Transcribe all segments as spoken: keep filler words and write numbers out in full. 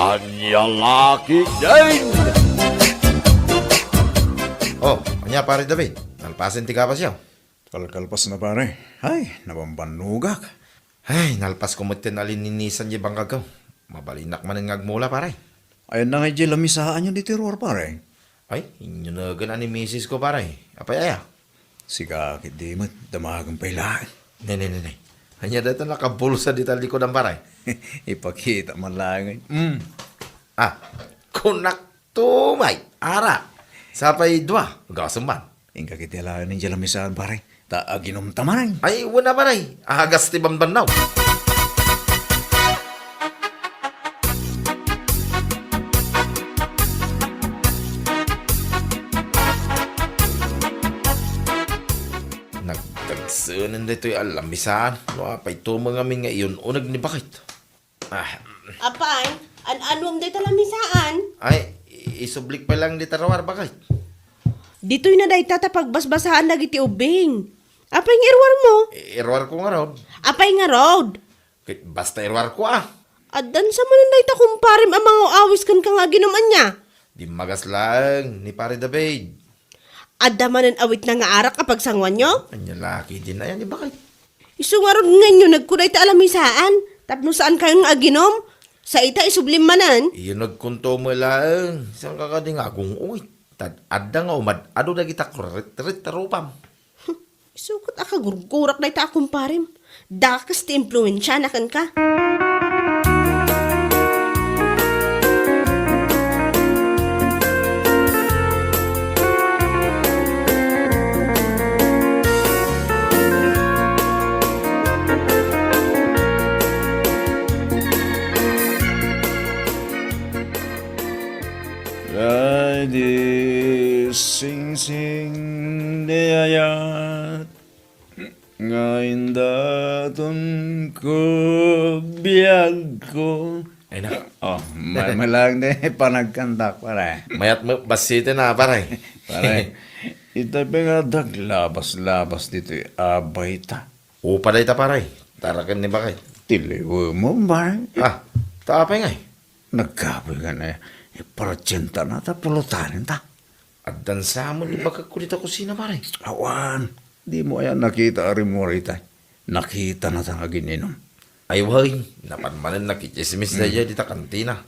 Ania la ketdin? Oh, ania, Pare David? Nalpasen ti gabasyo? Kalkalpas na, pare. Ay, nabambannogak. Ay, nalpasko met ti nalininisan diay bangkagko. Mabalinak manen nga agmula, pare. Ayanna ngay diay lamisaanyo ditoy ruar, pare? Ay, inyunegen a ni misis ko, pare. Apay aya? Sika ketdi met, damagen pay laeng. Ne, ne, ne, ne. Ania dayta nakabulsa dita likudan, pare? Ipakita man laeng. Mm. Ah, kunak tumay, ara. Sapay dua, gasem man. Inka ketdi laeng diay lamisaan, pare. Ta aginumta manen. Ay, wen a, pare. Agas ti bambannaw. Nagdagsenen daytoy a lamisaan. No, apay to ngamin nga iyun-uneg ni Bakit? Ah. Apay, an-anuem dayta lamisaan? Ay, i-, isublik pay laeng dita ruar, Bakit? Ditoy na dayta ta pagbasbasaan dagiti ubbing. Apay nga iruarmo? I-, iruarko ngarud. Apay ngarud? Ket basta iruarko, ah. Addan sa manen dayta kumparem a mangaw-awis kenka nga aginum ania? Dimmagas laeng ni Pare David. Adda manen awitna nga arak a pagsanguanyo? Ania la ketdin aya ni Bakit? Isu ngarud nga inyunegko dayta a lamisaan, tapno saankayon nga aginum, sa ita isublim manen. Iyunegkonto met laeng, saanka kadi nga agung-uwit? Tad-adda nga umad-adu dagita kuritrit a rupam. Isu ket a kagurgurak dayta a kumparem. Dakes ti impluensiana kenka. Ay, di singsing, di ayat. Nga indaton ko biagko. Ay, na. Oh, may, may lang din panagkantak, pare. Mayat mo, basiten na, pare. Pare, ita pa nga daglabas-labas dito, abay ta. Upa da ita, pare. Taraken ni Bakit. Tiliw mo, pare. Ah, ta apay ngay? Nagkapoy ka na, eh, paratienta na, ta pulutanen ta. Addan sa mo ni bakak ko dita kusina, pare. Awan, di mo aya nakita a rimmuar itay. Nakita na ta nga agin-inum. Ay, way, napan manen nakichismis da iya dita kantina.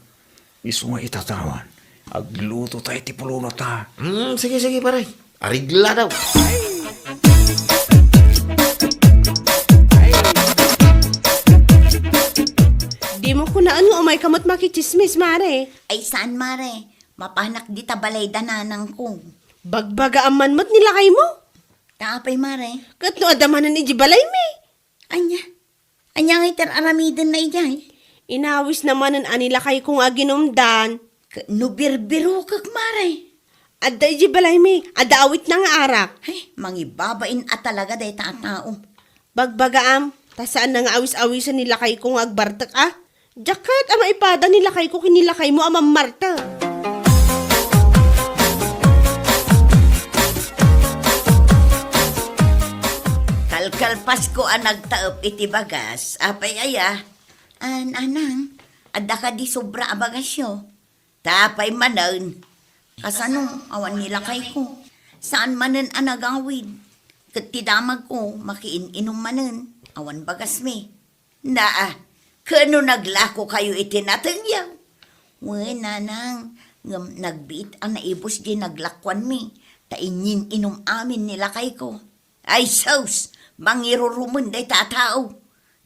Isu nga itatawan. Agluto tayo ti puluna ta. Hmm, sige, sige, pare. Arigla daw. Di mo kunaan nga umay ka met makichismis, mare. Ay, saan, mare? Mapanak dita balay da nanangko. Bagbagaam man met ni lakaymo. Ta apay, mare? Ket no adda manen iti balaymi? Ania? Ania nga iti ar-aramidenna idiay? Inawisna manen a ni lakayko nga aginumdan. Ket no birbirokek, mare? Adda iti balaymi, adda awitna nga arak. Ay, mangibabain a talaga dayta a tao. Bagbagaam, ta saanna nga awis-awisen ni lakayko nga agbartek a. Diak kayat a maipada ni lakayko ken ni lakaymo a mammartek. Kalkalpasko a nagtaep iti bagas, apay aya? An, anang, adda kadi sobra a bagasyo? Ta apay manen? Kasano, awan ni lakayko. Saan manen a nagawid. Ket ti damagko, makiin-inum manen. Awan bagasmi. Naa, ket no naglakokayo iti natengyo? Wen, nanang, ngem nagbiit a naibus diay naglakuanmi, ta inyin-inum amin ni lakayko. Ay sus, mangirurumen dayta a tao.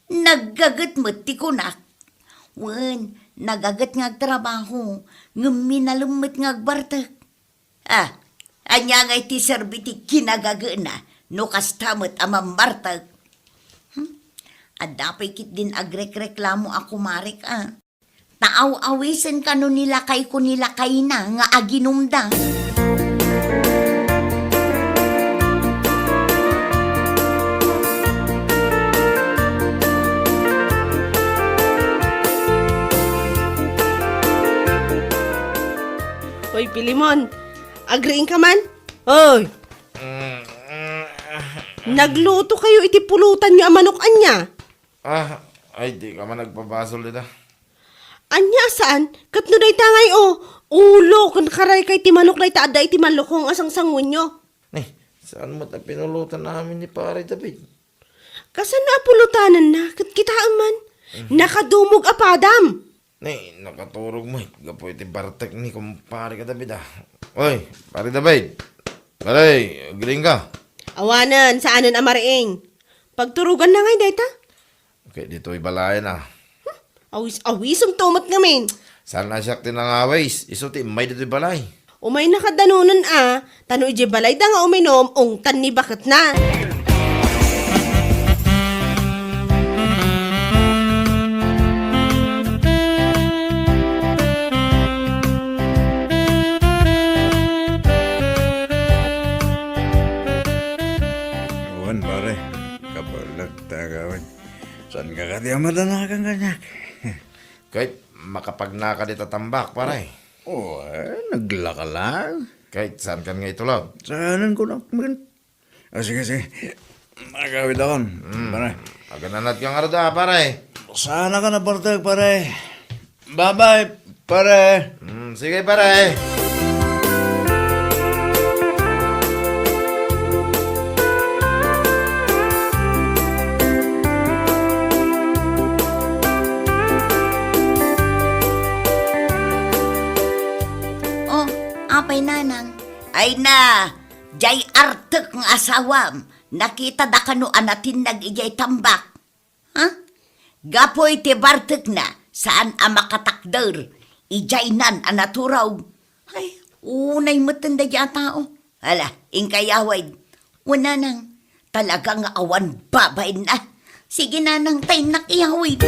Naggaget met ti kunak. Wen, nagaget nga agtrabaho, ngem minalem met nga agbartek. Ah, ania ngay ti serbi ti kinagagena no kasta met a mammartek? Hmm? Adda pay ketdin agrekreklamo a kumarek a. Ta aw-awisen kano ni lakayko ni lakayna nga aginumda. Hoy, Pilimon, agriing ka man? Hoy! Nagluto kayo iti pulutanyo a manok ania? Ah, ay, di ka man nagpabasol dita. Ania a saan? Ket no dayta ngay, o, ulo ken karay kay ti manok dayta adda iti malukong a sangsanguenyo. Ni, saan met a pinulotan amin ni Pare David? Kasano a pulotanenna? Ket kitaem man, nakadumog a padam. Ni, nakaturog met gapu iti bartek ni kumpare ka David, a. Oy, Pare David. Pare, agiling ka? Awanen, saanen a mariing. Pagturoganna ngay dayta? Ket ditoy balayen, a. Awis, awisento met ngamin. Saan a siak ti nangawis? Isu ti immay ditoy balay. Umayna kadda nunen a, ta no idiay balayda nga uminom, ungtan ni baketna. Wen, pare. Kabaelek ta gawin. Saan ka kadi a madanagan kaniak? Ket makapagnaka dita tambak, pare. O, eh, naglaka lang. Ket saan kan nga itulod? Saanen ko na, men. Ah, sige, sige. Agawid akon, pare. Agananat ka nga rod, a, pare. Saan ka na, parte, pare? Bye-bye, pare. Mm, sige, pare. Oh, apay, nanang? Ay na, jay artek nga asawam, nakita da kano a natinnag ijay tambak? Ha? Gapu iti bartekna, saan a makatakder, ijaynan a naturog. Ay, unay metten daydi a tao. Ala, inka iyawid. Wen, nanang, talaga nga awan babainna. Sige, nanang, ta innak iyawid.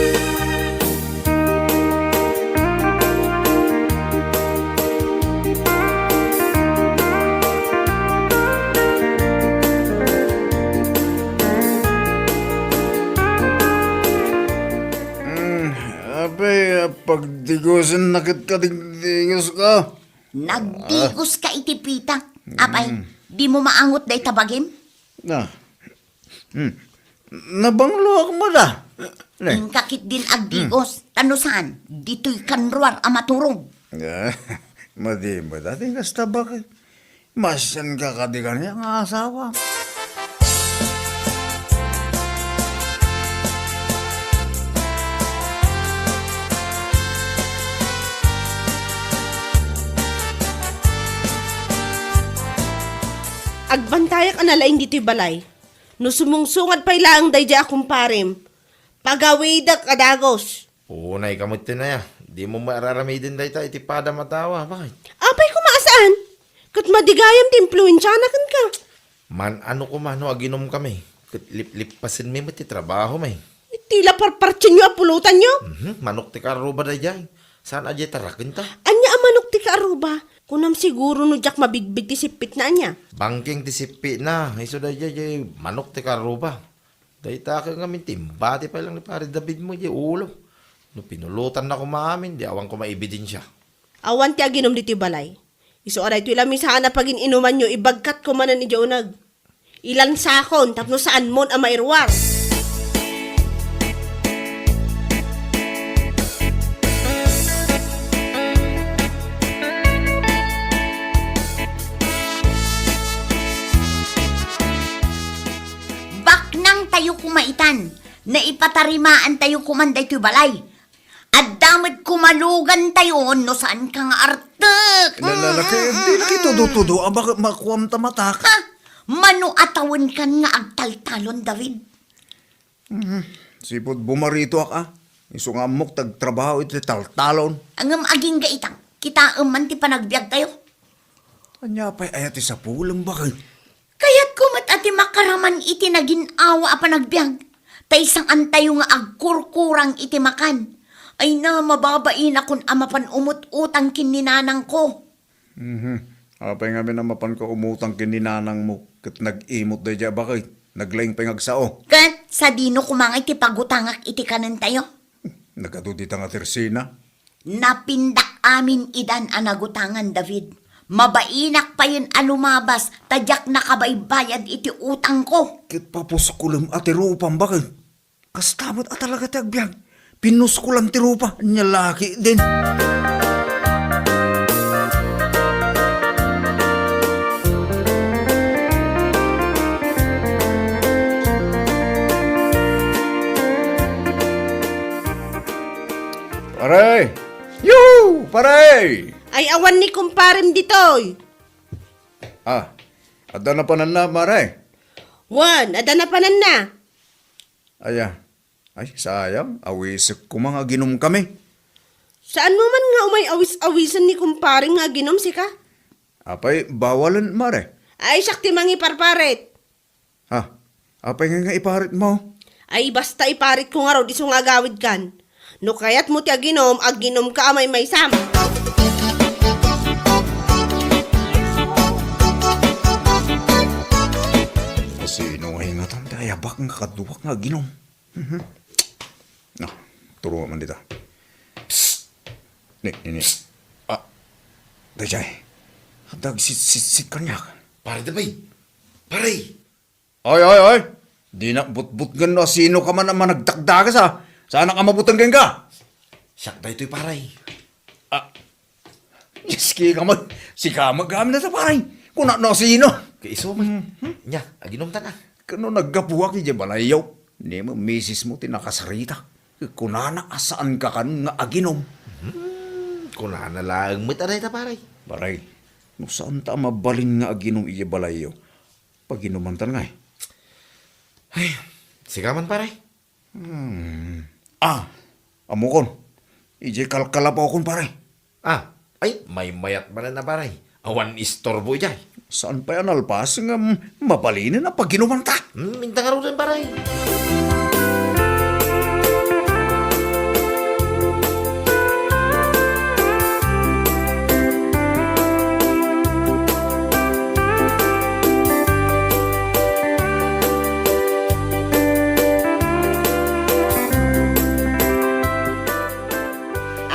Mm, apay, pagdigusen na ket kadigdigos ka. Nagdigos ka iti pitak. Apay, dimo maangot dayta bagim? Na. Hmm. Nabangloak met a. Ne. Inka ketdin agdigos. Ta no saan, ditoy kan ruar a maturog. Madi met a ti kasta, bakit? Masanka kadi kaniak nga asawa. Agbantayak a nalaing ditoy balay. No sumungsungad pay laeng daydiay a kumparem, pagawidek a dagus. Unay ka met ti naya. Dimo met araramiden dayta iti padam a tao, a, bakit? Apay koma a saan? Ket madi gayam ti impluensiana kenka. Man-ano koma no aginom kami, ket liplippasenmi met ti trabahomi. Iti la parpartienyo a pulotanyo? Mhm, manok ti kaarruba daydiay. Saan a diay tarakenta? Ania a manok ti kaarruba? Kunam siguro no diak mabigbig ti sippitna ania. Bangking ti sippitna, isu daydiay, diay manok ti kaarruba. Dayta ket ngamin ti imbati pay lang ni Pare David mo diay ulo. No pinulotanna koma amin, di awan koma ebidensia. Awan ti aginom ditoy balay. Isu a daytoy la misaan a pagin-inumanyo, ibagkatko manen idiay uneg. Ilansakon tapno saanmon a mairuar. Baknangtayo koma itan. Naipatarimaantayo koman daytoy balay. Adda met koma lugantayo no saanka nga artek. Lalala, kay di na kay tudo-tudo a baka makuam ta matak. Ha? Mano a tawenkan nga agtaltalon, David? Mhm. Sipud bumaritoak a. Isu nga ammok ti agtrabaho iti taltalon. Ngem agingga ita, kitaem man ti panagbiagtayo. Ania pay aya ti sapulem, bakit? Kayatko met a ti makaraman iti nagin-awa a panagbiag, tay saantayo nga agkurkurang iti makan. Ay na, mababainakon a mapan umut-utang ken ni nanangko. Mhm. Apay ngamin a mapanka umutang ken ni nanangmo ket nag-imot daydiay a bakit? Naglaing pay nga agsao. Ket sadino koma nga iti pagutangak iti kanentayo? Nagadu dita nga tersina. Napindak amin idan a nagutangan, David. Mabainak payen a lumabas ta diak nakabaybayad iti utangko. Ket papuskulem a ti rupam, bakit? Kasta met a talaga ti agbiag. Pinuskolan ti rupa, nia la ketdin. Pare! Yoo! Pare! Ay, awan ni kumparem ditoy. Ah, adda napananna, pare? Wen, adda napananna. Aya, ay, sayang, awisek koma nga aginom kami. Saanmo man nga umay awis-awisen ni kumparem nga aginom, sika? Apay, bawalen, pare? Ay, siak ti mangiparparet. Ha? Apay nga, nga iparitmo? Ay, basta iparitko ngarud, isu nga agawidkan. No kayatmo ti aginom, aginomka a maymaysam. Sino nga ingatan ti ayabak nga kaduak nga aginom? Mhm. Ah, turo man dita. Psst! Ni, ni, ni. Ah, dayjay. Dagsitsitsit kaniak. Pare, dapay. Pare! Oy, oy, oy! Dinak butbutngen no sino ka man a managdakdagas, a. Saanak a mabuteng kenka? Siak daytoy, pare. Ah, yes, kika man. Sika man gamin na sa, pare. Kuna no sino? Kaiso man. Mhm. Nia, aginomtan a. Kano naggapuak idiay balayyo? Ni mo, misismo ti nakasarita. Kunana a saanka kan nga aginom. Hmm, kunana laeng met a dayta, pare. Pare, no saanta a mabalin nga aginom idiay balayyo, paginumantan ngay. Ay, sika man, pare. Hmm. Ah, ammokon. Idiay kalkalapawkon, pare. Ah, ay, maymayat manen a, pare. Awan istorbo idiay. Saan pay a nalpas ngem mabalinen a paginumanta? Hmm, inta ngaruden, pare.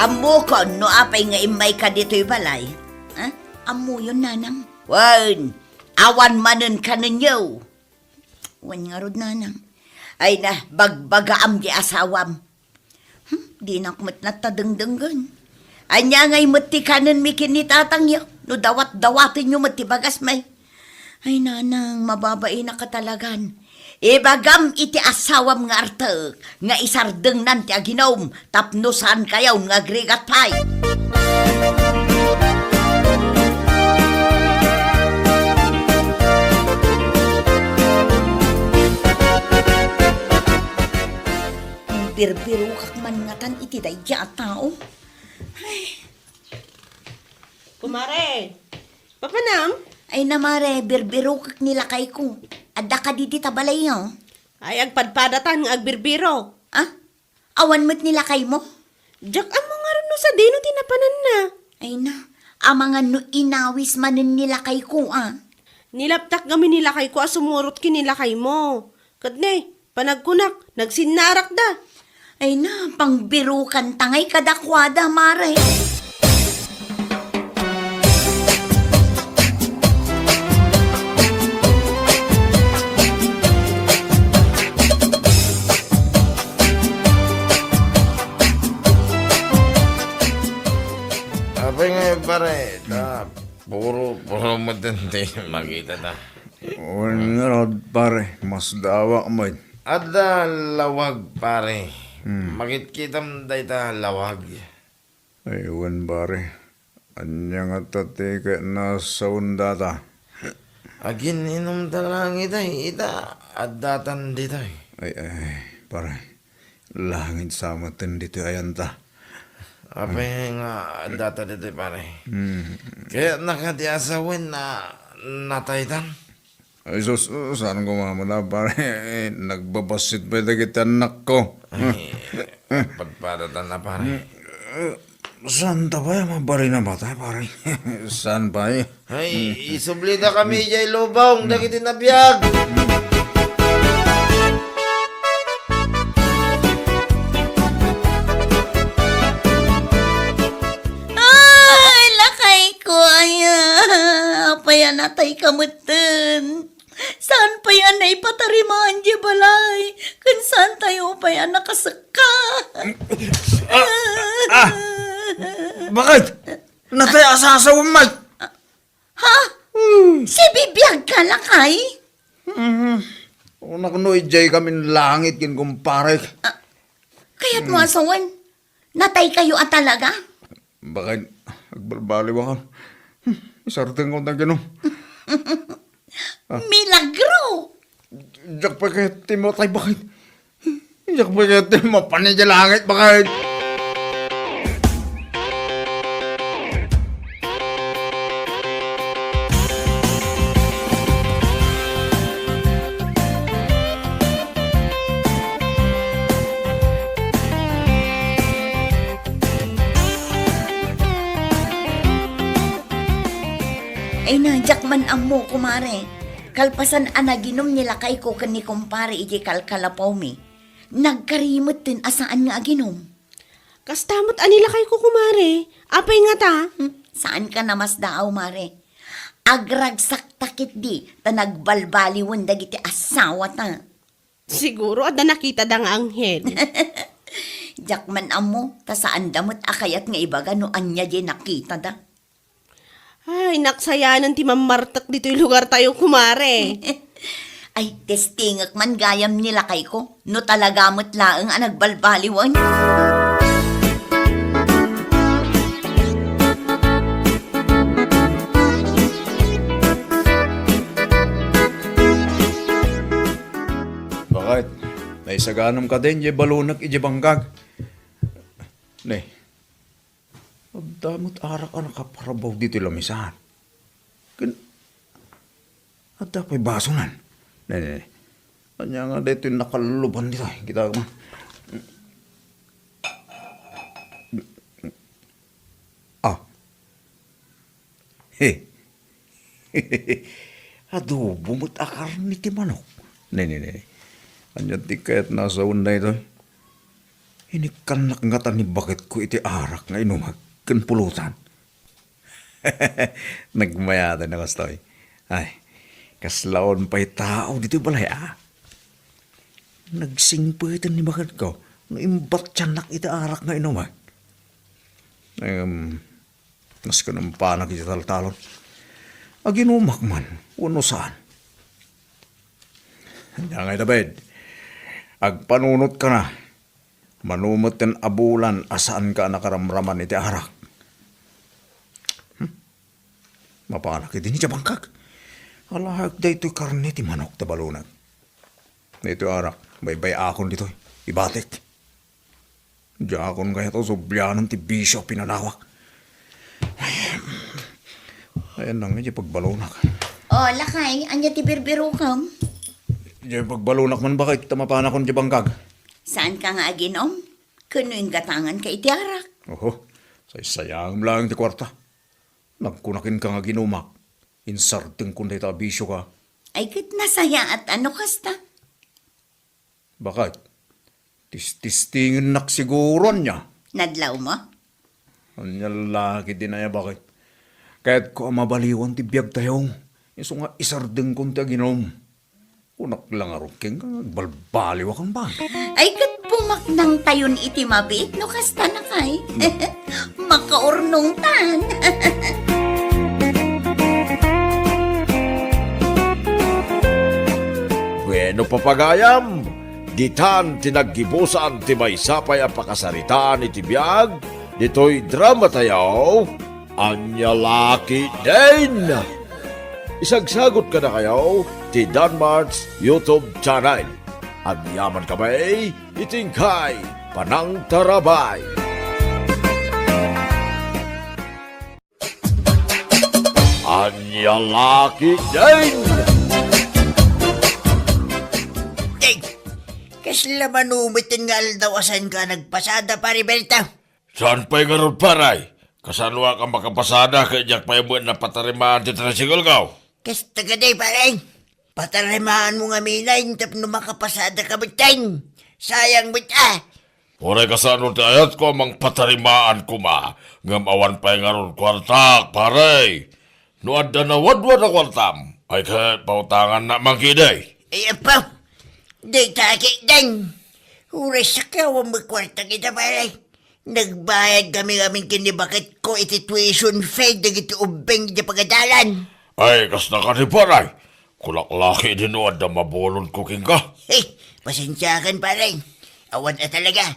Ammokon no apay nga immayka ditoy balay. Ha? Ammoyon, nanang? Wen, awan manen kanenyo. Wen ngarud, nanang. Ay na, bagbagaam ti asawam. Hmm, dinak met natadengdenggen. Ania ngay met ti kanenmi ken ni tatangyo? No dawat-dawatenyo met ti bagasmi. Ay, nanang, mababainak a talagan. Ibagam iti asawam nga artek nga isardengnan ti aginom tapno saankayon nga agrigat pay. Birbirokak man ngatan iti daydiay a tao. Ay. Kumare, papanam? Ay na, mare, birbirokak ni lakayko. Adda kadi dita balayyo? Ay, agpadpadatan nga agbirbiro. Ah? Awan met ni lakaymo? Diak ammo ngarud no sadino ti napananna. Ay na, amangan no inawis manen ni lakayko, ah. Nilaptak ngamin ni lakayko a sumurot ken ni lakaymo. Ket ne, panagkunak, nagsinnarakda. Ay na, pangbirokanta ngay kadakuada, mare. Apay nga, pare, ta puro, puro met ti makita ta. Wen ngarud, pare, masdawak met. Adda lawag, pare. Hmm. Makitkitam dayta lawag. Ay, wen, pare. Ania ngata ti kayatna a sawen data? Agin-inumta laeng itay, ita, addatan ditoy. Ay, ay, pare. Langit sa metten ditoy ayanta. Apay nga addata ditoy, pare? Hmm. Kayatna kadi a sawen a nataytan? Ay, sus, saan ko mamuna, pare? Nagbabassit pay dagiti annakko. Ay, padpadatan a, pare. Eh, saan ta pay a mabalin a matay, pare? Saan pay? Ay, isublida kami idiay lubong dagiti nabiag. Ay, lakayko, aya. Apay a natayka metten? Saan pay a naipatarimaan diay balay? Ken saan tayo pay a nakasekka? Ah! Ah! Bakit? Natay a sasawem, Mike? Ha? Hmm. Sibibiag ka, lakay? Mhm. Unak no idiay kamin langit ken kumparek. Ah, kayat mo a sawen? Natay kayo a talaga? Bakit? Agbalbaliw ako. Hmm, isardeng ko na gano. Milagro! Diak pay kayat ti matay, bakit? Diak pay kayat ti mapan idiay langit, bakit? Ay na, diak man ammo, kumare. Kalpasan a naginom ni lakayko ken ni kumpare iti kalkalapawmi, nagkari metten a saan nga aginom. Kasta met a ni lakayko, kumare. Apay ngata? Hmm, saan ka namasdaaw, mare. Agragsakta ketdi ta nagbalbaliwen dagiti asawata. Siguro adda nakitada nga anghel. Diak man ammo, ta saanda met a kayat nga ibaga no ania diay nakitada. Ay, naksayanan ti mammartek ditoy lugartayo, kumare. Ay, testingek man gayam ni lakayko, no talaga met laeng a nagbalbaliwen. Bakit? Naisaganam kadin diay balonak idiay bangkag? Ne, adda met arak a nakaparbaw ditoy lamisaan. Ken adda pay basonan. Ne, ne, ne. Ania nga daytoy nakalluban ditoy? Kita man. Ah. He. Adobo met a karne ti manok. Ne, ne, ne. Ania ti kayat a sawen daytoy? Inikkannak ngata ni baketko iti arak nga inumek ken pulotan. Nagmayat a kastoy. Ay, kasla awan pay tao ditoy balay, a? Nagsingpeten ni baketko no imbattiannak iti arak nga inumek. Em, Maski nampanak iti taltalon, aginumak man wenno saan. Ania ngay, David, agpanunotka na. Mano metten a bulan a saanka a nakaramraman iti arak? Hmm? Mapanak idi idiay bangkag. Alaek daytoy karne ti manok ta balonak. Daytoy arak, baybay-akon ditoy. Ibatik. Diakon kayat a sublianan ti bisio a pinanawak. Ay, ayan na nga, diay pagbalonak. O, lakay, ania ti birbirokem? Diay pagbalonak man bakit ta mapanakon diay bangkag. Saanka nga aginom? Ken no inggatanganka iti arak? Oho, saysayangem laeng ti kuarta. Nagkuna kenka nga aginumak. Insardengkon dayta a bisioka. Ay, ket nasayaat a no kasta. Bakit? Tististingennak siguro, ania? Nadlawmo? Ania la ketdin aya, bakit? Kayatko a mabaliwan ti biagtayo. Isu nga isardengkon ti aginom. Kunak la ngarud kenka nga agbalbaliwakon ba? Ay, ket pumaknangtayon iti mabiit no kasta, lakay. Makaurnongtan. Bueno, papagayam, ditan ti naggibusan ti maysa pay a pakasaritaan iti biag ditoy dramatayo, Ania la ketdin. Isagsagot kadakayo ti Danmart's YouTube channel. Agyaman kami iti inkay panangtarabay. Ania la ketdin. Ay, kasla mano metten nga aldaw a saanka a nagpasada, Pare Berto? Saan pay ngarud, pare? Kasanoak a makapasada ket diak pay met napatarimaan ti tricycle ko? Kasta kadi, pare. Patarimaanmo ngamin tapno makapasadaka metten. Sayang met, a. Uray kasano ti ayatko a mangpatarimaan koma, ngem awan pay ngarud kuartak, pare. No adda nawadwad a kuartam, Ay, ket pautangannak man ketdi. Ay, apo. Dayta ketdin. Uray sakawan met kuarta ita, pare. Nagbayad kami ngamin ken ni baketko iti tuition fee dagiti ubbing iti pagadalan. Ay, kasta kadi, pare. Kulak la ketdi no adda mabulonko kenka. Hey, pasensiakan, pare. Awan a talaga.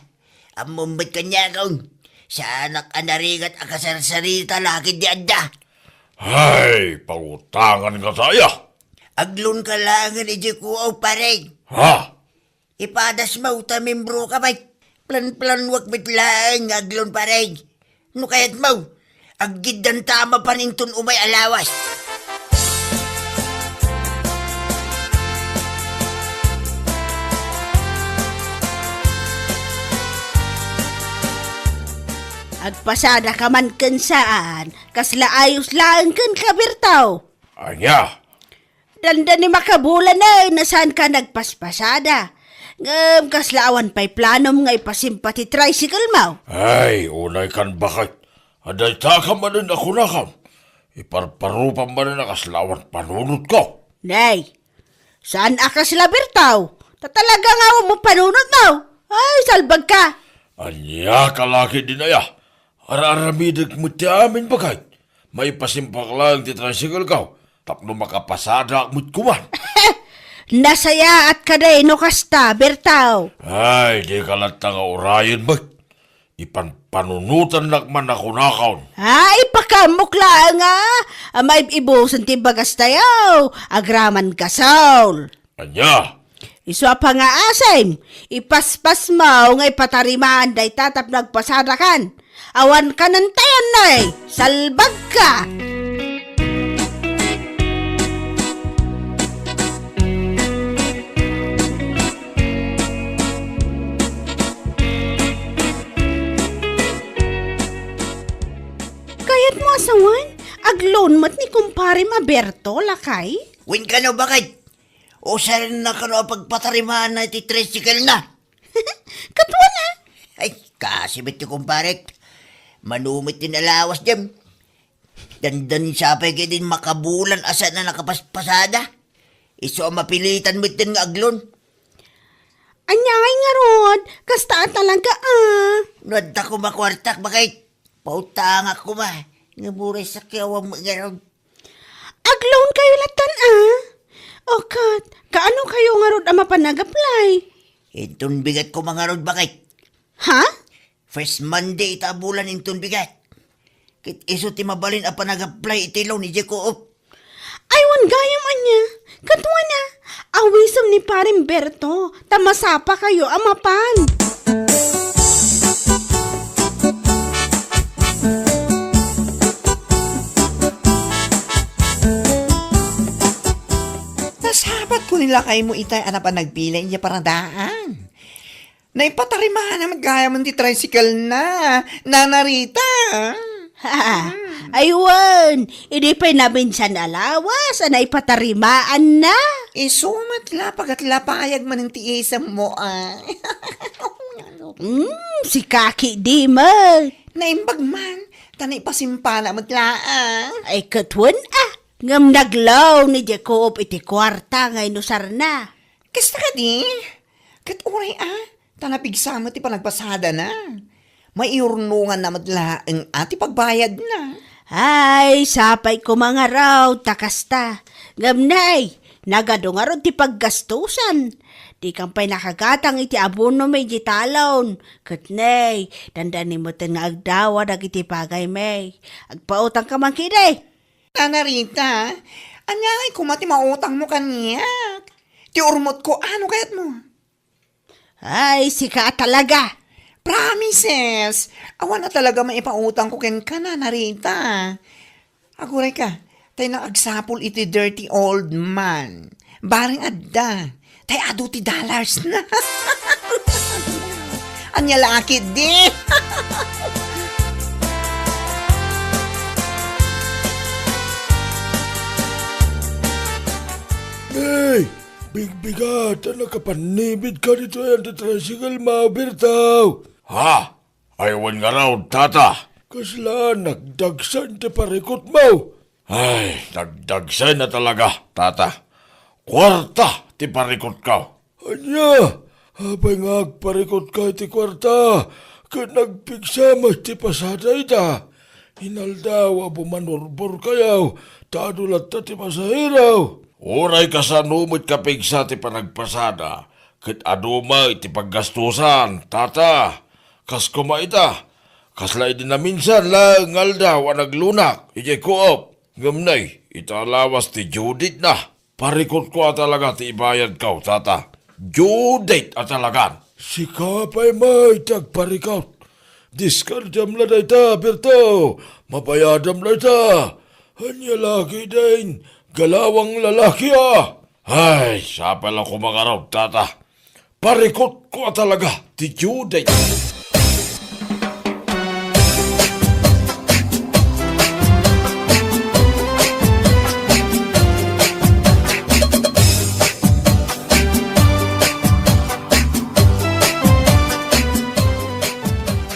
Ammom met kaniakon. Saanak a narigat a kasarsarita la ketdi adda. Ay, pautangan ngata aya. Ag-loan ka laengen idiay kuaw, pare. Ha? Ipadasmo ta membroka met. Plan-planuak met laeng nga ag-loan, pare. No kayatmo, aggiddanta mapan inton umay a lawas. Agpasadaka man ken saan, kasla ayos laeng kenka, Berto. Ania? Dandani makabulan, eh, no saanka nagpaspasada. Ngem kasla awan pay planom nga ipasimpa ti tricycle mo? Ay, unay kan baket. Adda ita ka manen a kunakam. Iparparupam manen a kasla awan panunotko. Nay, saan a kasla, Berto? Ta talaga nga awan mo panunot mo. Ay, salbag ka. Ania ka la ketdin aya? Ar-aramidek met ti amin, baket. Maipasimpak laeng ti tricycle ko tapno makapasadaak met koma. Nasayaat kadi no kasta, Berto. Ay, dika latta nga urayen met. Ipanpanunotannak man a kunakon. Ay, pakaamok laeng a. Maib-ibusen ti bagas tayo. Agraman gasol. Ania? Isu a pangaasim, ipaspasmo nga ipatarimaan dayta tapno agpasadakan. Awan kanentayan, nay, salbagka. Kayatmo a sawen, ag-loan met ni kumparem a Berto, lakay? Wen kano, baket? Usarna kano a pagpatarimaanna iti tricycle na? Katuan a. Ay, kasi met ti kumparek. Mano met ti nalawas dem. Dandani sapay ketdin makabulan a saan a nakapaspasada. Isu a mapilitan met nga ag-loan. Ania ngay ngarud, kasta a talaga a. No adda koma kuartak, baket. Pautangak koma. Nga buray sakyawan met ngarud. Ag-loan kayo latan a? O ket, kaano kayo ngarud a mapan ag-apply? Inton bigat koma ngarud, baket. Ha? First Monday ita a bulan inton bigat. Ket isu ti mabalin a panag-apply iti loan idiay Coop. Ay, wen gayam ania. Katuan a, awisem ni Pareng Berto, ta masapa kayo a mapan. Nasabatko ni lakaymo itay a napan nagbilin idiay paradaan. Naipatarimaanna met gayam ti tricycle na, Nana Rita. Ha, ay wen, idi pay nabinsan a lawas a naipatarimaanna. Isu met la, pagatlapayag manen ti isemmo, a. Hmm, sika ketdi met. Naimbag man, ta naipasimpana met laeng. Ay, ket wen a, ngem nag-loan ni Jacob iti kuarta nga inusarna. Kasta kadi? Ket uray a, ta napigsa met ti panagpasadana. Maiurnonganna met laeng a ti pagbayadna. Ay, sapay koma ngarud ta kasta. Ngem nay, nagadu ngarud ti paggastusan. Dikam pay nakagatang iti abonom idiay talon. Ket nay, dandani metten nga agdawa dagiti bagaymi. Agpautangka man ketdi. Nana Rita, ania ngay koma ti mautangmo kaniak? Ti urmotko, ano kayatmo? Ay, sika a talaga. Promises! Awan a talaga maipautangko kenka, Nana Rita. Aguray ka, tay naagsapul iti dirty old man. Bareng adda, tay adu ti dollars na. Ania la ketdi? Hey! Bigbigat a nakapannibit ka ditoy anti-tricycle mo, Berto. Ha? Ay, wen ngarud, tata. Kasla nagdagsen ti parikutmo. Ay, nagdagsay na talaga, tata. Kuarta ti parikutko. Ania? Apay nga agparikutka iti kuarta ket nagpigsa met ti pasada ita? Inaldaw a bumanurbor kayo, ta adu latta ti pasahero. Uray kasano met kapigsa ti panagpasada, ket adu met ti paggastusan, tata. Kas koma ita, kasla idi naminsan laeng nga aldaw a naglunak idiay Coop. Ngem nay, ita lawas ti due date na. Parikutko a talaga ti ibayadko, tata. Due date a talagan. Sika pay met ti agparikut. Diskardiam la dayta, Berto. Mabayadam la ita. Ania la ketdin, galawang lalaki a. Ay, sapay la koma ngarud, tata. Parikutko a talaga ti due date.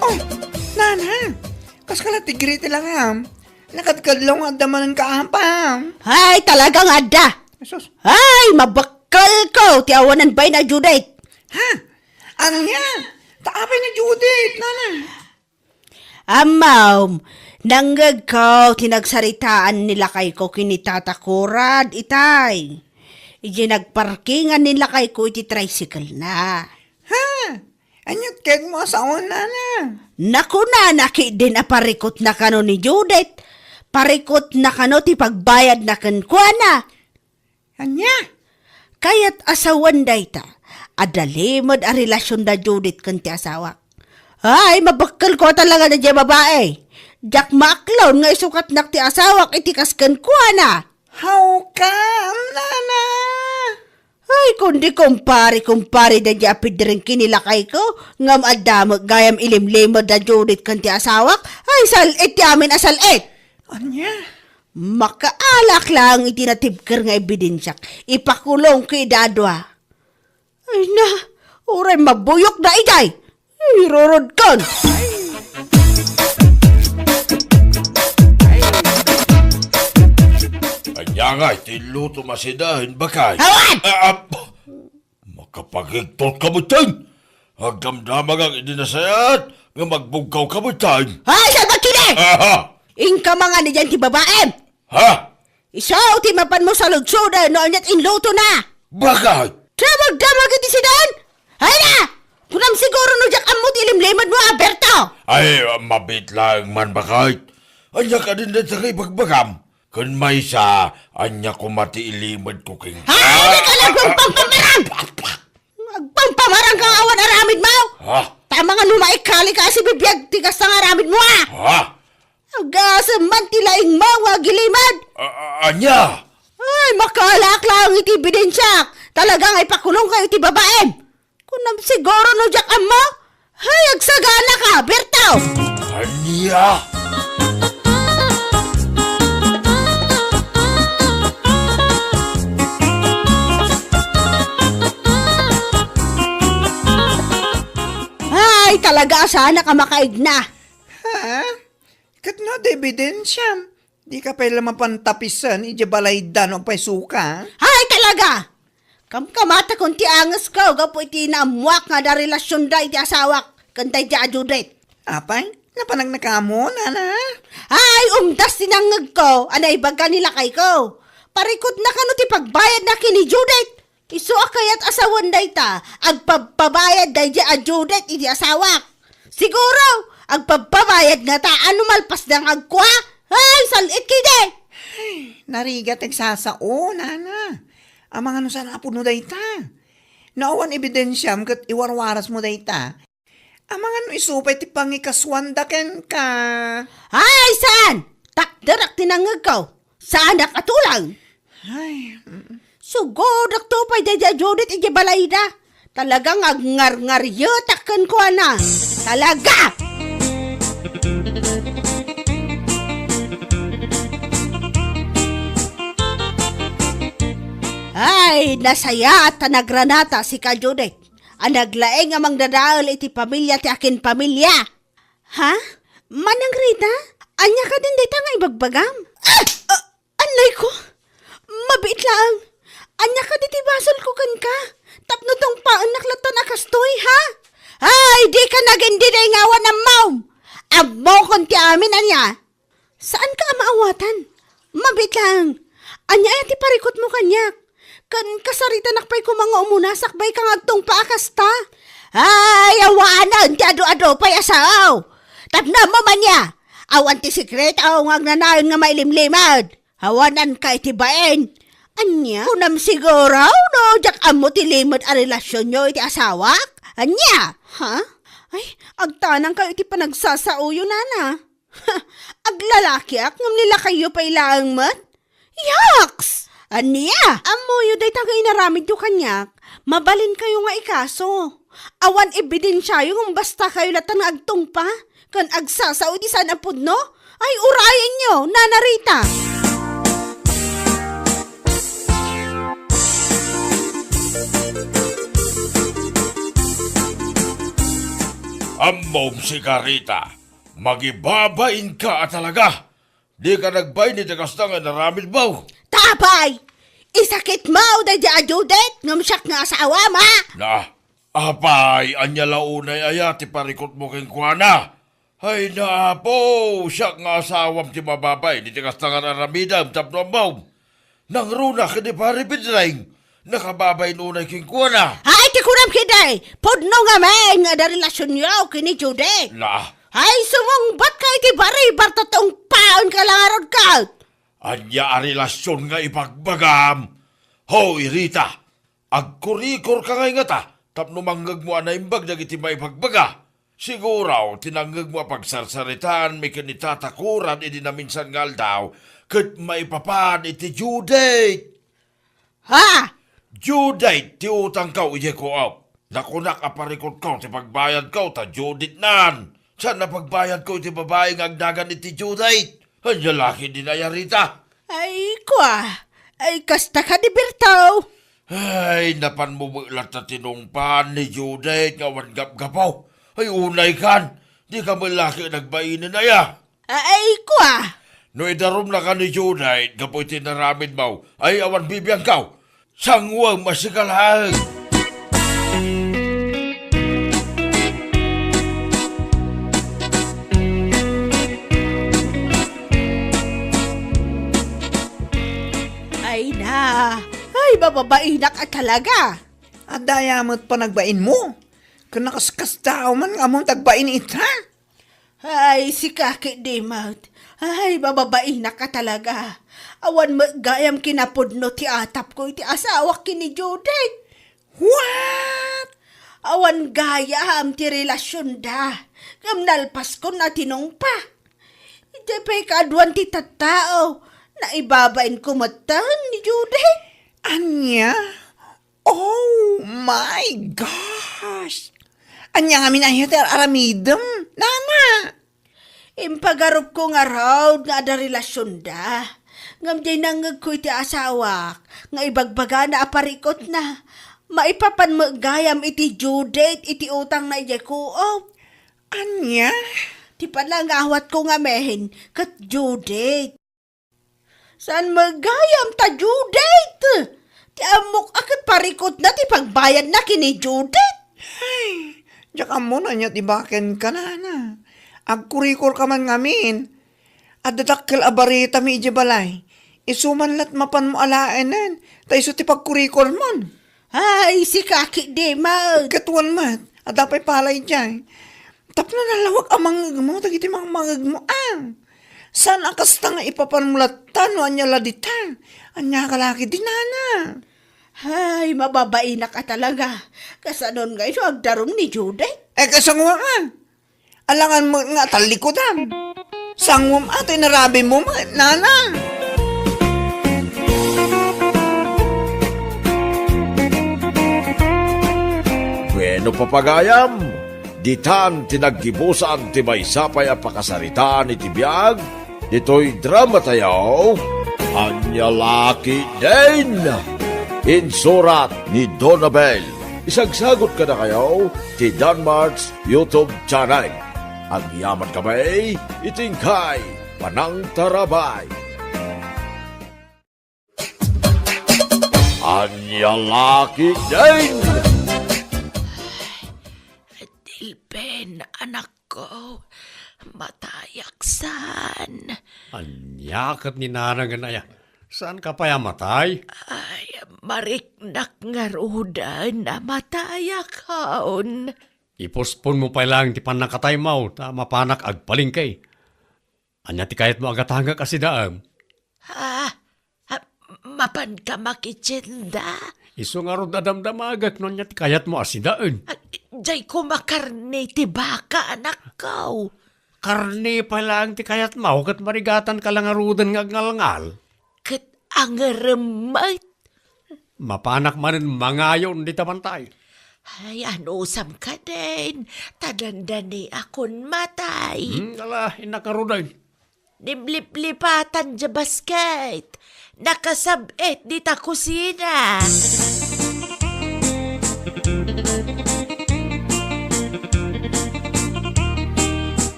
Oh, nana, kas ka la ti Gretel a ngam. Nakadkadlaw nga adda manen ka apam. Ay, talaga nga adda. Jesus. Ay, mabakkelko ti awanan bain a due date. Ha? Ania? Ta apay nga due date, nana? Ammom, nangngegko ti nagsaritaan ni lakayko ken ni Tata Kurad itay. Idiay nagparkingan ni lakayko iti tricycle na. Ha? Aniat ket mo a saon, nana? Nakunana ketdin a parikutna kano ni Judith. Parikutna kano ti pagbayadna kenkuana. Ania? Kayat a sawen dayta, adda limed a relasion da Judith ken ti asawak. Ay, mabakkelko a talaga daydiay babai. Diak maaklon nga isukatnak ti asawak iti kas kenkuana. Hawkam, nana? Ay, kundi kumpare, kumpare, daydiay a pidring ken ni lakayko, ngem adda met gayam ilimlimed da Judith ken ti asawak. Ay, sal-it ti amin a sal-it. Ania? Makaalak laeng iti natibker nga ebidensiak. Ipakulongko ida a dua. Ay na, uray mabuyokda idiay. Irurodkon. Ania nga iti luto masida, hin bakay? Awan! Ah, ah, makapagigtot ka met, ten. Agdamdamagak idi nasayaat nga magbugkaw ka met, ten. Ay, salbag kidi! Aha! Inka mangan idiay ti babaem. Ha? Isu ti mapanmo saludsoden no aniat inlutona. Bakay? Damagdamag iti sidan? Ay na! Kunam siguro no diak ammo ti ilimlimedmo, Alberto! Ay, mabiit laeng man, bakay. Ania kadin dayta nga ibagbagam? Ken maysa, ania koma ti ilimedko kenka? Ay, di ka nagpampamarang! Agpampamarang ka nga awan aramidmo! Ha? Tama nga no maikali ka a sibibiag ti kasta nga aramidmo, a! Ha? Agasem man ti laingmo nga agilimed! A-, a-, ania? Ay, makaalak laeng iti ebidensiak. Talaga nga ipakulongko iti babaem. Kunam siguro no diak ammo? Ay, agsagana ka, Berto! Ania? Ay, talaga a saanak a makaigna. Ha? Ket no adda ebidensiam, dika pay la mapan tapisen idiay balayda no apay suka? Ay, talaga! Kamkamatakon ti angesko gapu iti naammoak nga adda relasionda iti asawak ken daydiay a Judith. Apay, napanagna kamo, nana? Ay, umdas ti nangngegko a naibaga ni lakayko. Parikutna kano ti pagbayadna ken ni Judith. Isu a kayat a sawen dayta, agpabpabayad daydiay a Judith iti asawak. Siguro, agpabpabayad ngata a no malpasda nga agkua. Ay, sal-it kidi! Ay, narigat ti agsasao, nana. Amangan no saan a pudno dayta. No awan ebidensiam ket iwarwarasmo dayta. Amangan no isu pay ti pangikasuanda kenka. Ay, saan! Takderak ti nangngegko. Saanak a tulang. Ay, mm. Sugodakto pay daydiay a Judith idiay balayda. Talaga nga agngarngarietak kenkuana. Talaga! Ay, nasayaat ta nagranata sika, Judith. A naglaing a mangdadael iti pamilia ti akin pamilia. Ha? Manang Rita? Ania kadin dayta nga ibagbagam? Ah! Ah! Nay ko, mabiit laeng. Ania kadi ti basolko kenka? Tapno tungpaennak latta a kastoy, ha? Ay, dika nagindinay nga awan ammom! Ammokon ti amin, ania? Saanka a maawatan? Mabiit laeng. Ania aya ti parikutmo kaniak? Ken kasaritanak pay koma nga umuna sakbay ka nga agtungpa a kasta? Ay, awanen ti adu-adu pay a sao! Tapno ammom ania? Awan ti sekreto nga agnanayon nga mailimlimed. Awananka iti bain. Ania? Kunam siguro no diak ammo ti limed a relasionyo iti asawak? Ania? Ha? Ay, agtanangkayo iti panagsasaoyo, nana. Aglalakiak ngem ni lakayyo pay laeng met? Yaks! Ania? Ammoyo dayta nga inaramidyo kaniak, mabalinkayo nga ikaso. Awan ebidensiayo ngem bastakayo latta nga agtungpa ken agsasao iti saan a pudno? Ay, urayenyo, Nana Rita! Ammom sika, Rita, magibabainka a talaga. Dika nagbain iti kasta nga inaramidmo. Ta apay, isakitmo daydi a Judith ngem siak nga asawam, a? Na, apay, ania la unay aya ti parikutmo kenkuana? Ay, na, Apo, siak nga asawam ti mababain iti kasta nga inaramidem tapno ammom. Nangruna ken ni Pare Pedring, nakababain unay kenkuana. Ay, ti kunam ketdi, pudno ngamin nga adda relasionyo ken ni Judith. Na? Ay, sumungbatka iti baribar ta tungpaenka la ngarud ket. Ania a relasion nga ibagbagam? Hoy, Rita, agkurikorka ngay ngata tapno mangngegmo a naimbag dagiti maibagbaga. Siguro, ti nangngegmo a pagsarsaritaanmi ken ni Tata Kuran idi naminsan nga aldaw, ket maipapan iti Judith. Ha? Judith ti utangko idiay co-op. Nakunak a parikutko ti pagbayadko ta Judith nan. Saan a pagbayadko iti babai nga agnagan iti Judith? Ania la ketdin aya, Rita? Ay, kua. Ay, kasta kadi, Berto. Ay, napanmo met latta tinungpaan ni Judith nga awan gapgapo. Ay, unaykan. Dika met la ket nagbainen aya. Ay, kua. No idarumnaka ni Judith gapu iti inaramidmo, ay awan bibiangko. Sanguem a sika laeng. Ay na, ay, mababainak a talaga. Adda aya met panagbainmo? Ken nakaskasdaaw man nga ammom ti agbain ita? Ay, sika ketdi met. Ay, mababainak a talaga. Awan met gayam kinapudno ti atapko iti asawak ken ni Judith. What? Awan gayam ti relasionda. Ngem nalpaskon a tinungpa. Idiay pay kaaduan ti tattao, naibabainko metten ni Judith. Ania? Oh my gosh! Ania ngamin aya ti ar-aramidem, nana? Impagarupko ngarud nga adda relasionda. Ngem diay nangngegko iti asawak nga ibagbagana a parikutna. Maipapan met gayam iti due date iti utangna idiay co-op. Ania? Ti panangawatko ngamin ket due date. Saan met gayam ta due date? Ti ammok a ket parikutna ti pagbayadna ken ni Judith. Ay, diak ammo no ania ti bakenka, nana. Agkurikorka man ngamin. Adda dakkel a baritami idiay balay. Isu man la't mapanmo alaenen, ta isu ti pagkurikormon. Ay, sika ketdi met. Ket wen met, adda pay pala idiay. Tapno nalawag a mangngegmo dagiti mangmangngegmo, a. Saan a kasta nga ipapanmo latta no ania la dita? Ania ka la ketdi, nana? Ay, mababainak a talaga. Kasanon ngay no agdarum ni Judith? Eh, kasango nga. Alangan met nga tallikudam. Sanguem a ti narabimo met, nana. Bueno, papagayam, ditan ti naggibusan ti maysa pay a pakasaritaan iti biag ditoy dramatayo, Ania La Ketdin. Insurat ni Donabel. Isagsagut kadakayo ti Danmart's YouTube channel. Agyamankami iti inkay panangtarabay. Ania la ketdin? Dilben, anakko, matayak saan. Ania ket ni nanangen aya? Saanka pay a matay? Ay, mariknak ngaruden a matayakon. Iposponmo pay laeng ti pannakataymo ta mapanak agpalengke. Ania ti kayatmo a gatangek a sidaem? Ah, ah, mapanka makitienda? Isu ngarud a damdamagek no ania ti kayatmo a sidaen. Ah, diay koma karne ti baka, anakko. Karne pay laeng ti kayatmo, ket marigatanka la ngaruden nga agngalngal. Ket angerem met. Mapanak manen mangayon dita bantay. Ay, anusam kadin, ta dandaniakon matay. Hmm, ala, innak ngaruden. Nimliplipatan diay basket. Nakasab-et dita kusina.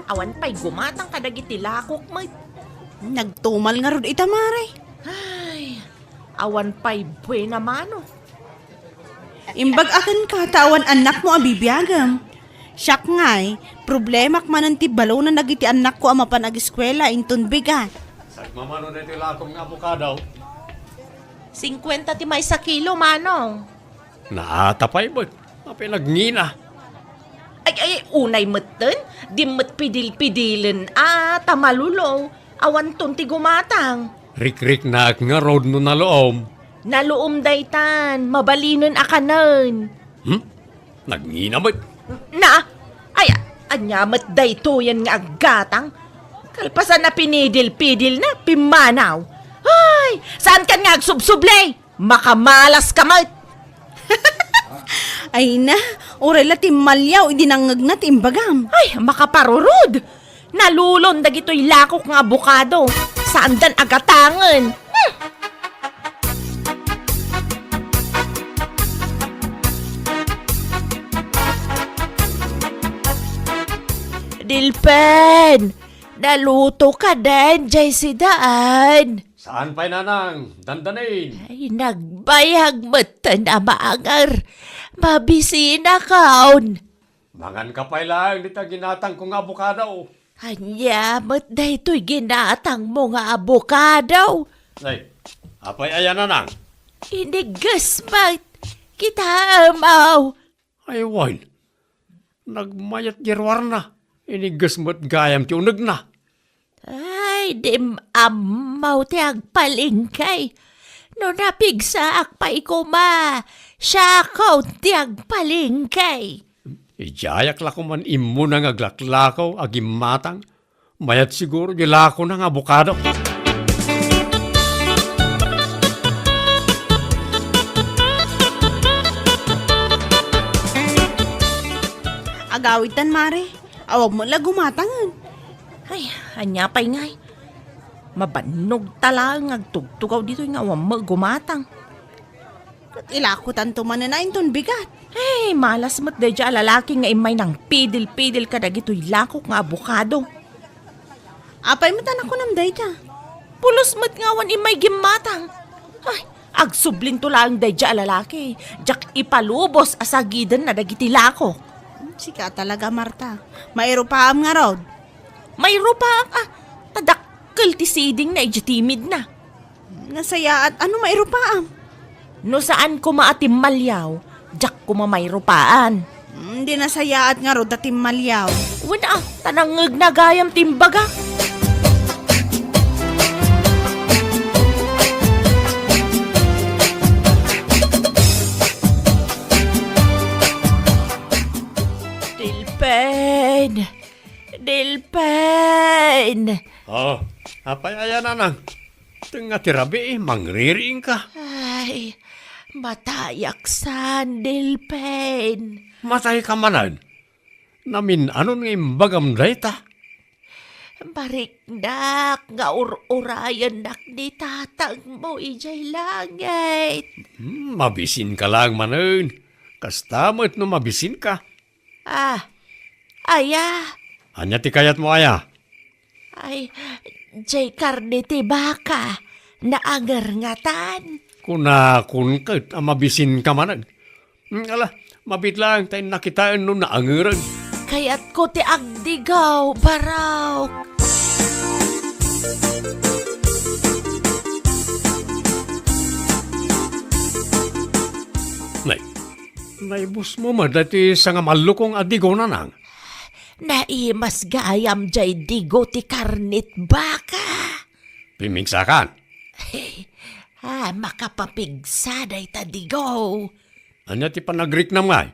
Awan pay gumatang kadagiti lakok met. Nagtumal ngarud ita, mare. Ay, awan pay buena mano. Imbag-ak kenka ta awan annakmo a bibiagem. Siak ngay, problemak manen ti balonen dagiti annakko a mapan ageskuela inton bigat. Sagmamano daytoy lakok nga abokado. Singkuenta ti maysa kilo, manong. Naata pay met. Apay nagngina? Ay, ay, unay metten, di met pidil-pidilen a ta malulo. Awanton ti gumatang. Rikriknak ngarud no naluom. Naluom daytan, mabalinen a kanen. Hmm? Nagngina met. Na, ay, ania met daytoyen nga aggatang? Kalpasan a pinidil-pidilna, pimmanaw. Ay, saankan nga agsubsubli? Makamalas ka met! Ay na, uray la timmaliaw idi nangngegna ti imbagam. Ay, makaparurod! Nalulon dagitoy lakok nga abokado. Saandan a gatangen. Hmm. Dilpen! Naluto ka den, jay sidaan. Saan pay, nanang? Dandanin. Ay, nagbayag metten a maanger. Mabisinakon. Manganka pay laeng dita ginatangko nga abokado. Ania met daytoy ginatangmo nga abokado? Ay, apay aya, nanang? Inigges met. Kitaem, aw. Ay, wen. Nagmayat ti ruarna. Inigges met gayam ti unegna. Ay, dim ammo ti agpalengke. No napigsaak pay koma, siakon ti agpalengke. Idiayak la koman immuna nga aglaklakaw a gimmatang. Mayat siguro di lakona nga abokado. Agawidtan, mare. Awan met la gumatangen. Ay, ania pay ngay? Mabannog ta laeng nga agtugtugaw ditoy nga awan met gumatang. Ket ilakotanto manen a inton bigat. Ay, malas met daydiay a lalaki nga immay nangpidil-pidil kadagitoy lakok nga abokado. Apay met a nakunam dayta? Pulos met nga awan immay gimmatang. Ay, agsublinto laeng daydiay a lalaki. Diak ipalubos a sagidenna dagiti lakok. Hmm, sika talaga, Marta. Mairupaam ngarud. Mairupaak a, ta dakkel ti sidingna idiay timidna. Nasayaat, ano mairupaam? No saan koma a timmaliaw, diak koma mairupaan. Hmm, di nasayaat ngarud ta timmaliaw. Wen a, ta nangngegna gayam ti imbagak. Dilpen! Dilpen! Oh, apay aya, nanang? Tengnga ti rabii, mangririingka. Ay, matayak saan, Dilpen. Matayka manen? Namin-anon nga imbagam dayta? Mariknak nga ur-urayennak ni tatangmo idiay langit. Hmm, mabisinka laeng manen. Kasta met no mabisinka. Ah, aya? Ania ti kayatmo aya? Ay, Jay karne ti baka, naangernatan. Kunakon ket a mabisinka manen. Hmm, ala, mabiit laeng ta innak kitaen no naangeren. Kayatko ti agdigaw, Barok. Nay, naibusmo met daytoy sangamallokong a digo, Nanang? Naimas gayam jay digo ti karnet baka. Pimigsakan. Ah, makapapigsa dayta digo. Ania ti panagriknam ngay?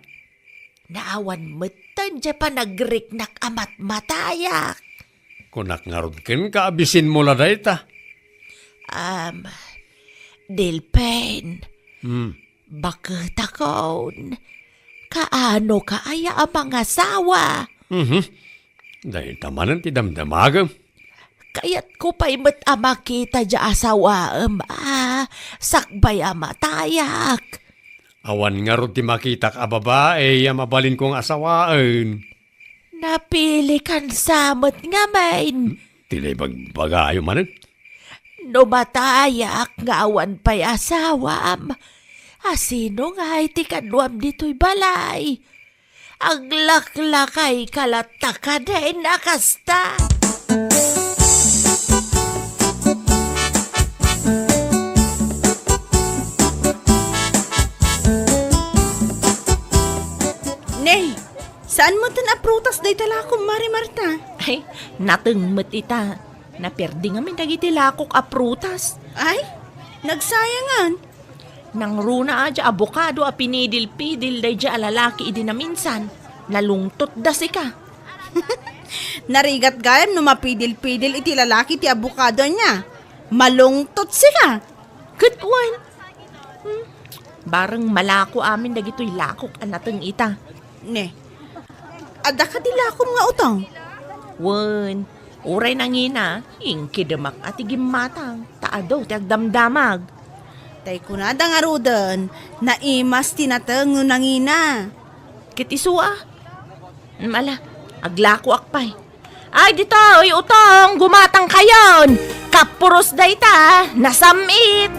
Naawan metten jay panagriknak a matmatayak. Kunak ngarud kenka a bisinmo la dayta. Am, Delpen. Hmm. Baketakon, kaano ka aya a mangasawa? Mhm. Dayta manen ti damdamagem. Kayatko pay met a makita diay asawaem a sakbay a matayak. Awan ngarud ti makitak a babai a mabalinko nga asawaen. Napilikan sa met ngamin. Ti naibagbagayo manen? No matayak nga awan pay asawam, asino ngay ti kaduam ditoy balay? Aglaklakayka latta kadin a kasta. Nay, saan metten a prutas dayta lakom, Mari Marta? Ay, nateng met ita. Naperdi ngamin dagiti lakok a prutas. Ay, nagsayangan. Nangruna a diay abokado a pinidil-pidil daydiay a lalaki idi naminsan. Nalungtotda sika. Narigat gayam no mapidil-pidil iti lalaki ti abokado ania. Malungtot sika. Ket wen. Hmm. Bareng malako amin dagitoy lakok a nateng ita. Ne. Adda kadi lakom nga utong? Wen, uray nangina, inkidemak a ti gimmatang, ta adu ti agdamdamag. Tay kunada ngaruden, naimas ti nateng no nangina. Ket isu a? Mala, aglakoak pay. Ay, ditoy, utong, gumatangkayon! Kapuros dayta, nasam-it!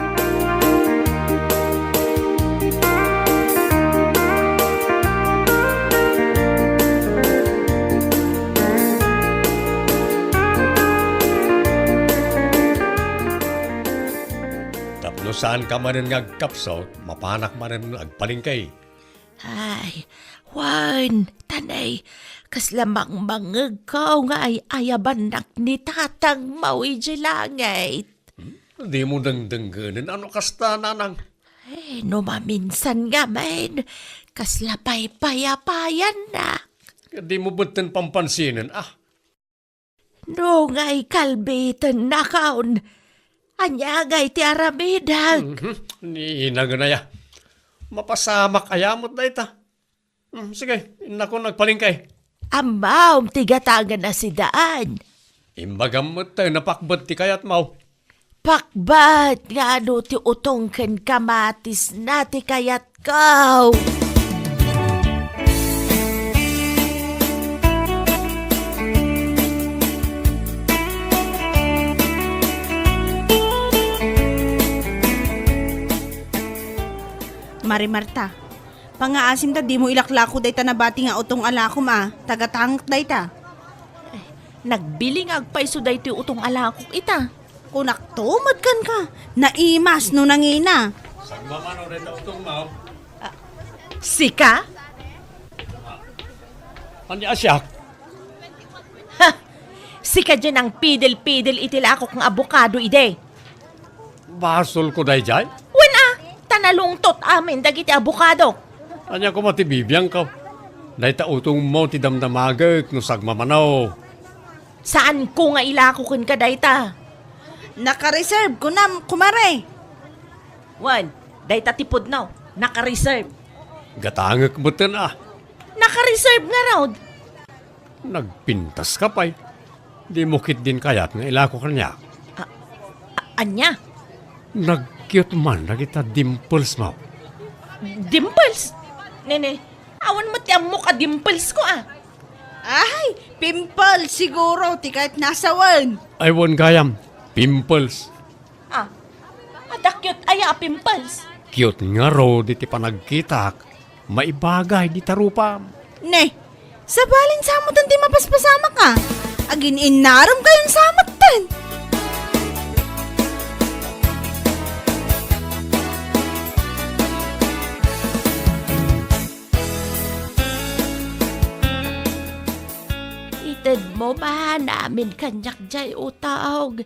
Tapno saanka manen nga agkapsut, mapanak manen agpalengke. Ay, wen, ta nay, kasla mangmangngegko nga ay-ayabannak ni tatangmo idiay langit. Hmm? Dimo dengdengngenen a no kasta, Nanang? Ay, no maminsan ngamin, kasla paypayapayannaka. Dimo metten pampansinen, a. No ngay kalbitennakon, ania ngay ti aramidek? Mhm. Ni inagana aya. Mapasamak aya met dayta. Hmm, sige, innakon agpalengke. Ammom ti gatangen a sidan. Imbagam met ta napakbet ti kayatmo. Pakbat nga adu ti utong ken kamatisna ti kayatko. Mari Marta, pangngaasim ta dimo ilaklako dayta nabati nga utong a lakom a, ta gatangek dayta. Nagbili nga agpayso daytoy utong a lakok ita. Kunakto met kenka, naimas no nangina. Sagmamano dayta utongmo? Ah, sika? Ania a siak? Ha! Sika diay nangpidil-pidil iti lakok nga abokado idi. Basolko daydiay? Wen a, ta nalungtot amin dagiti abokado. Ania koma ti bibiangko? Dayta utongmo ti damdamagek no sagmamano. Saanko nga ilako kenka dayta. Naka-reserve, kunam, kumare. Wen, dayta ti pudno, naka-reserve. Gatangek metten a. Naka-reserve ngarud. Nagpintaska pay. Dimo ketdin kayat nga ilako kaniak. A-, a-, ania? Nag-cute man dagita dimples mo. Dimples? Nene, awan met ti ammok a dimples ko, a. Ay, Pimple siguro ti kayatna a sawen. Ay, wen gayam, pimples. Ah, adda cute aya a pimples? Cute ngarud iti panagkitak. Maibagay dita rupam. Ne, sabali, samoten ti mapaspasamak a. Agin-innarem kayon samoten. Itedmo man amin kaniak jay utog,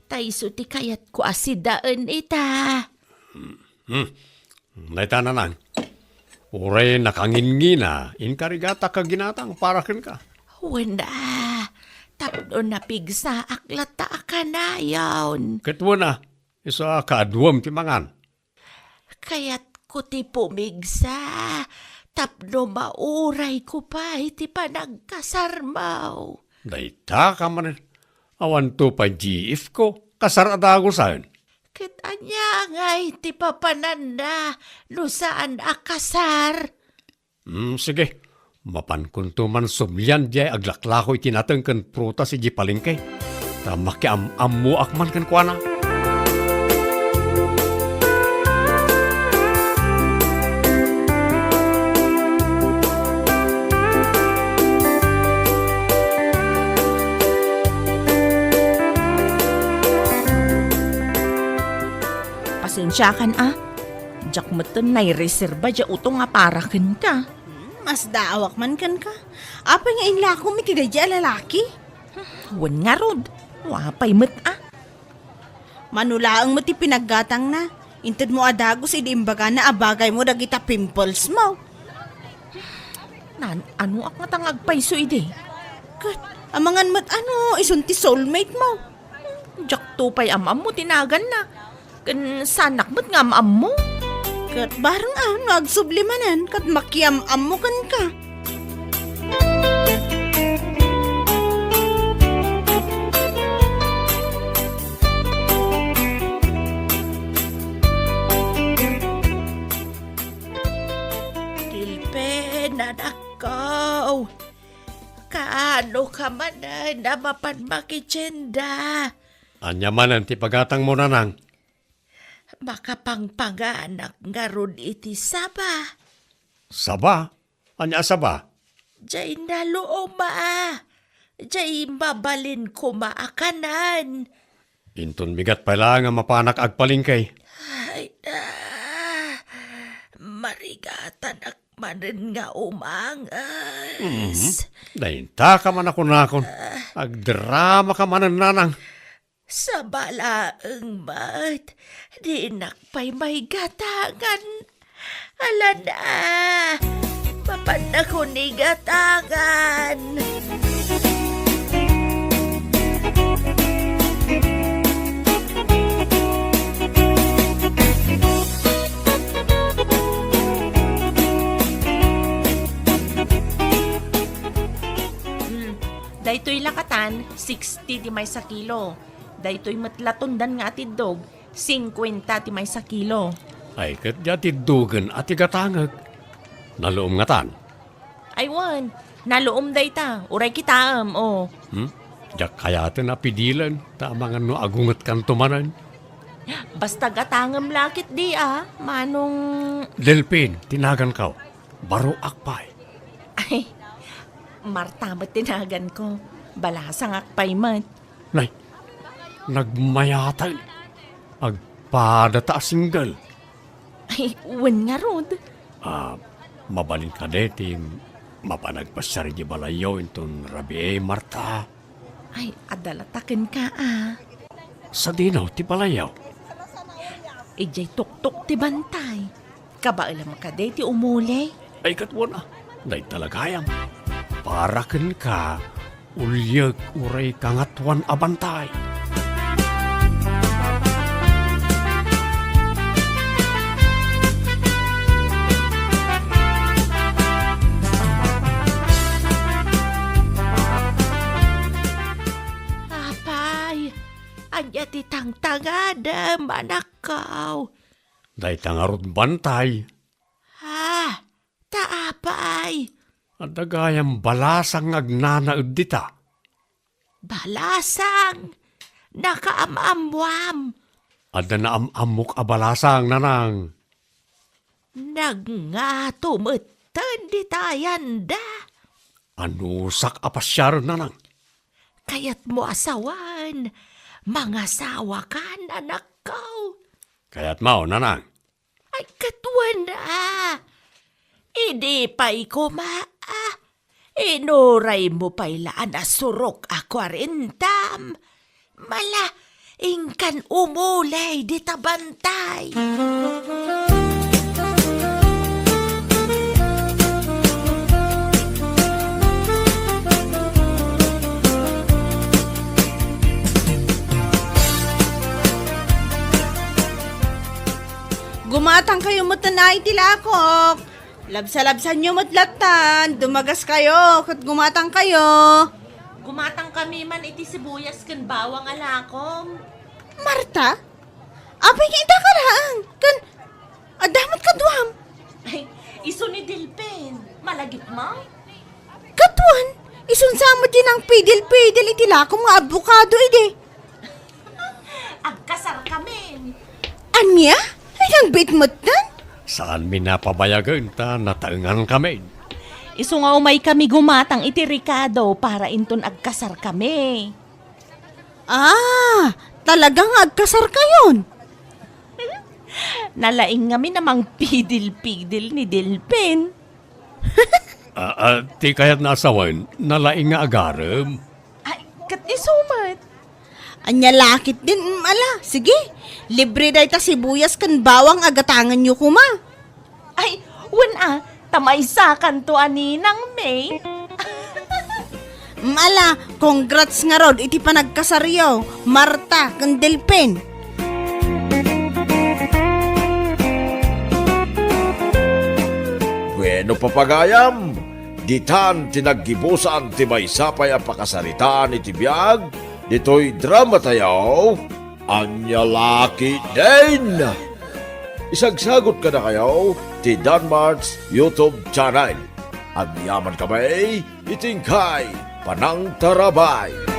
ta isu ti kayatko a sidaen ita. Hmm. Dayta, Nanang. Uray nakangingina, inkarigatak a ginatang para kenka. Wen a, tapno napigsaak latta a kanayon. Ket wen a, isu a kaaduem ti mangan. Kayatko ti pumigsa, tapno maurayko pay ti panagkasarmo. Dayta ka manen, awanto pay G F ko, kasar a dagusen. Ket ania ngay ti papananna no saan a kasar? Hmm, sige. Mapankonto man sublian diay aglaklako iti nateng ken prutas idiay palengke. Ta makiam-ammoak man kenkuana. Pasensiakan a. Diak metten naireserba diay utong a para kenka. Hmm, masdaawak man kenka. Apay nga inlakom iti daydiay a lalaki? Wen ngarud, apay met a. Mano laeng met ti pinaggatangna. Intedmo a dagus idi imbagana a bagaymo dagita pimples mo. Naan-anoak ngata nga agpayso idi? Ket amangan met a no isun ti soulmate mo. Diakto pay am-ammo ti naganna. Ken saanak met nga am-ammo. Ket bareng a no agsubli manen ket makiam-ammo kenka. Tilpen, anakko. Kaano ka manen a mapan makitienda? Ania manen ti pagatangmo, Nanang? Makapangpanganak ngarud iti saba. Saba? Ania a saba? Jay naluom a. Jay mabalin koma a kanen. Inton bigat pay laeng a mapanak agpalengke. Ay, ah, marigatanak manen nga umanges. Mhm. Dayta ka man a kunakon. Agdrama ka manen, Nanang. Saba laeng met, dinak pay maigatangan. Ala na, mapannakon igatangan. Hmm, daytoy lakatan, sixty ti maysa kilo. Daytoy met la tundan nga atiddog, singkuenta ti maysa kilo. Ay, ket di atiddogen a ti gatangek. Naluom ngatan? Ay, wen. Naluom dayta. Uray kitaem, o. Hmm? Diak kayaten a pidilen, ta amangan no agungetkanto manen. Basta gatangem la ketdi a, manong Delpin, ti naganko. Baroak pay. Ay, Marta met ti naganko. Balasangak pay met. Nay, nagmayaten. Agpadata a single. Ay, wen ngarud. Ah, mabalin kadi ti mapan agpasiar idiay balayyo inton rabii, Marta? Ay, adda latta kenka a. Sadino ti balayyo? Idiay tuktok ti bantay. Kabaelam kadi ti umuli? Ay, ket wen a, dayta la gayam. Para kenka, uliek uray kangatoan a bantay. Apay, ania ti tangtangadem, anakko? Dayta ngarud bantay. Ah, ta apay? Adda gayam balasang nga agnanaed dita. Balasang? Nakaam-ammoam. Adda naam-ammok a balasang, nanang. Nagngato metten dita yanda. Anusak a pasiaren, nanang. Kayatmo a sawen, mangasawakan, anakko. Kayatmo, nanang. Ay, ket wen a. Idi pay koma a. Inuraymo pay la a nasurok a kuarentam. Mala, inkan umuley dita bantay. Gumatangkayo metten a iti lakok. Labsalabsanyo met lattan, dumagaskayo, ket gumatangkayo. Gumatangkami man iti sibuyas ken bawang a lakom. Marta? Apay nga ita ka laeng? Ken adda met kaduam? Ay, isu ni Delfin. Malagipmo? Kaduan, isun sa met ti nangpidil-pidil iti lakom nga abokado idi. Agkasarkamin. Ania? Ay, nang bitmetten? Saanmi a pabayagen ta nataengankamin. Isu nga umaykami gumatang iti rekado para inton agkasarkami. Ah, talaga nga agkasarkayon? Nalaing ngamin a mangpidil-pidil ni Delfin. Ah, ah, ti kayatna a sawen, nalaing nga agarem. Ay, ket isu met. Ania la ketdin, mm, ala, sige. Libre dayta sibuyas ken bawang a gatangenyo koma. Ay, wen a, ta maysakanto a ninang May. Mm, ala, congrats ngarud iti panagkasaryo, Marta ken Delfin. Bueno, papagayam, ditan ti naggibusan ti maysa pay a pakasaritaan iti biag ditoy dramatayo, Ania la ketdin. Isagsagut kadakayo ti Danmart's YouTube channel. Agyamankami iti inkay panangtarabay.